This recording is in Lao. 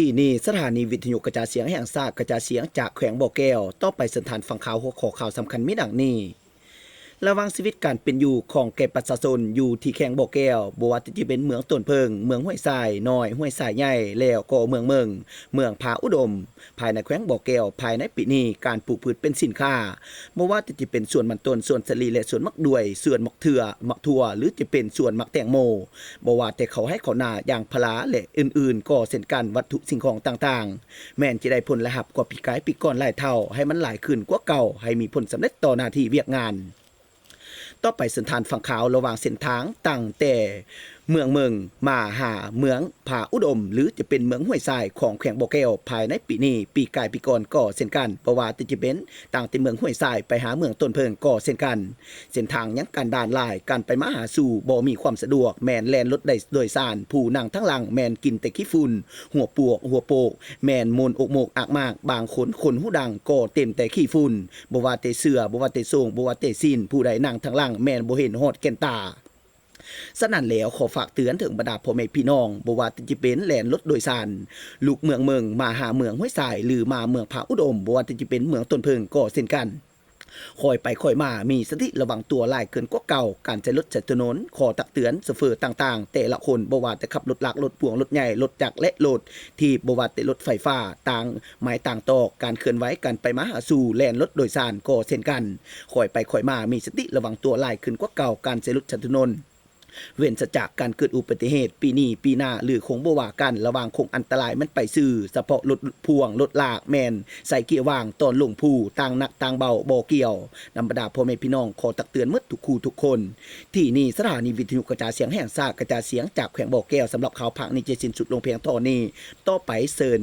ທີ່ນີ້ສະຖານີວິທະຍຸກະຈາຍສຽງແຫ່ງຊາດ ກະຈາຍສຽງຈາກແຂວງບໍ່ແກ້ວ. ຕໍ່ໄປເຊີນທ່ານຟັງຂ່າວ. ຫົວຂໍ້ຂ່າວສຳຄັນມີດັ່ງນີ້: ລະຫວ່າງຊີວິດການເປັນຢູ່ຂອງແກ່ປະຊາຊົນຢູ່ທີ່ແຂວງບໍ່ແກ້ວ, ບໍ່ວ່າແຕ່ຈະເປັນເມືອງຕົ້ນເຜິ້ງ, ເມືອງຫ້ວຍຊາຍນ້ອຍ, ຫ້ວຍຊາຍໃຫຍ່ ແລ້ວກໍເມືອງເມິງ, ເມືອງຜາອຸດົມ ພາຍໃນແຂວງບໍ່ແກ້ວ, ພາຍໃນປີນີ້ ການປູກພືດເປັນສິນຄ້າ ບໍ່ວ່າແຕ່ຈະເປັນສວນມັນຕົ້ນ, ສວນສາລີ ແລະ ສວນໝາກດ້ວຍ, ສວນໝາກເຖື່ອ, ໝາກຖົ່ວ ຫຼື ຈະເປັນສວນໝາກແຕງໂມ, ບໍ່ວ່າແຕ່ເຂົ້າໄຮ່ເຂົ້ານາ, ຢາງພາລາ ແລະ ອື່ນໆ ກໍເຊັ່ນກັນ. ວັດຖຸສິ່ງຂອງຕ່າງໆ ແມ່ນຈະໄດ້ຜົນລາຍຮັບກວ່າປີກາຍປີກ່ອນຫຼາຍເທົ່າ, ໃຫ້ມັນຫຼາຍຂຶ້ນກວ່າເກົ່າ, ໃຫ້ມີຜົນສຳເລັດຕໍ່ໜ້າທີ່ວຽກງານ. ຕໍ່ໄປເຊີນທ່ານຟັງຂ່າວ. ລະຫວ່າງເສັ້ນທາງຕັ້ງແຕ່ເມືອງເມິງມາຫາເມືອງຜາອຸດົມ ຫຼື ຈະເປັນເມືອງຫ້ວຍຊາຍຂອງແຂວງບໍ່ແກ້ວ, ພາຍໃນປີນີ້, ປີກາຍປີກ່ອນກໍເຊັ່ນກັນ, ບໍ່ວ່າແຕ່ຈະເປັນຕັ້ງແຕ່ເມືອງຫ້ວຍຊາຍໄປຫາເມືອງຕົ້ນເຜິ້ງກໍເຊັ່ນກັນ, ເສັ້ນທາງຍັງກັນດານຫຼາຍ, ການໄປມາຫາສູ່ບໍ່ມີຄວາມສະດວກ, ແມ່ນແລ່ນລົດໄດ້ໂດຍສານ, ຜູ້ນັ່ງທາງຫຼັງແມ່ນກິນແຕ່ຂີ້ຝຸ່ນ, ຫົວປວກ, ຫົວໂປກ, ແມ່ນມົນອົກໂມກອາກມາກ, ບາງຄົນຄົນຫູດັງກໍເຕັມແຕ່ຂີ້ຝຸ່ນ. ບໍ່ວ່າແຕ່ເສື້ອ, ບໍ່ວ່າແຕ່ໂສ້ງ, ບໍ່ວ່າແຕ່ສິ້ນ, ຜູ້ໃດນັ່ງທາງຫຼັງແມ່ນບໍ່ເຫັນຮອດແກ່ນຕາ. ສະນັ້ນແລ້ວ ຂໍຝາກເຕືອນເຖິງບັນດາພໍ່ແມ່ພີ່ນ້ອງ, ບໍ່ວ່າແຕ່ຈະເປັນແລ່ນລົດໂດຍສານ ລູກເມືອງເມິງມາຫາເມືອງຫ້ວຍຊາຍ ຫຼື ມາເມືອງຜາອຸດົມ, ບໍ່ວ່າແຕ່ຈະເປັນເມືອງຕົ້ນເຜິ້ງກໍເຊັ່ນກັນ, ຄ່ອຍໄປຄ່ອຍມາ, ມີສະຕິລະວັງຕົວຫຼາຍເກີນກວ່າເກົ່າ. ການໃຊ້ລົດໃຊ້ຖະໜົນ, ຂໍຕັກເຕືອນໂຊເຟີຕ່າງໆ ແຕ່ລະຄົນ, ບໍ່ວ່າແຕ່ຂັບລົດລາກ, ລົດພ່ວງ, ລົດໃຫຍ່, ລົດຈັກ ແລະ ລົດ ທີ່ບໍ່ວ່າແຕ່ລົດໄຟຟ້າ, ຕ່າງໄມ້ຕ່າງຕອກ, ການເຄື່ອນໄຫວ, ການໄປມາຫາສູ່, ແລ່ນລົດໂດຍສານກໍເຊັ່ນກັນ, ຄ່ອຍໄປຄ່ອຍມາ, ມີສະຕິລະວັງຕົວຫຼາຍຂຶ້ນກວ່າເກົ່າ. ການໃຊ້ລົດໃຊ້ຖະໜົນເວັ້ນຊະຈາກການເກີດອຸບັດຕິເຫດ, ປີນີ້, ປີໜ້າ ຫຼື ຄົງບໍ່ວ່າກັນ, ລະຫວ່າງຄົງອັນຕະລາຍມັນໄປຊື່. ສະເພາະລົດພ່ວງ, ລົດລາກ ແມ່ນໃສ່ເກຍວາງ, ຕອນລົງພູ, ຕ່າງໜັກຕ່າງເບົາ, ບໍ່ກ່ຽວ. ນຳບັນດາພໍ່ແມ່ພີ່ນ້ອງ, ຂໍຕັກເຕືອນໝົດທຸກຄູ່ທຸກຄົນ. ທີ່ນີ້ສະຖານີວິທະຍຸກະຈາຍສຽງແຫ່ງຊາດ, ກະຈາຍສຽງຈາກແຂວງບໍ່ແກ້ວ. ສຳລັບຂ່າວພາກນີ້ຈະສິ້ນສຸດລົງພຽງເທົ່ານີ້. ຕໍ່ໄປເຊີນ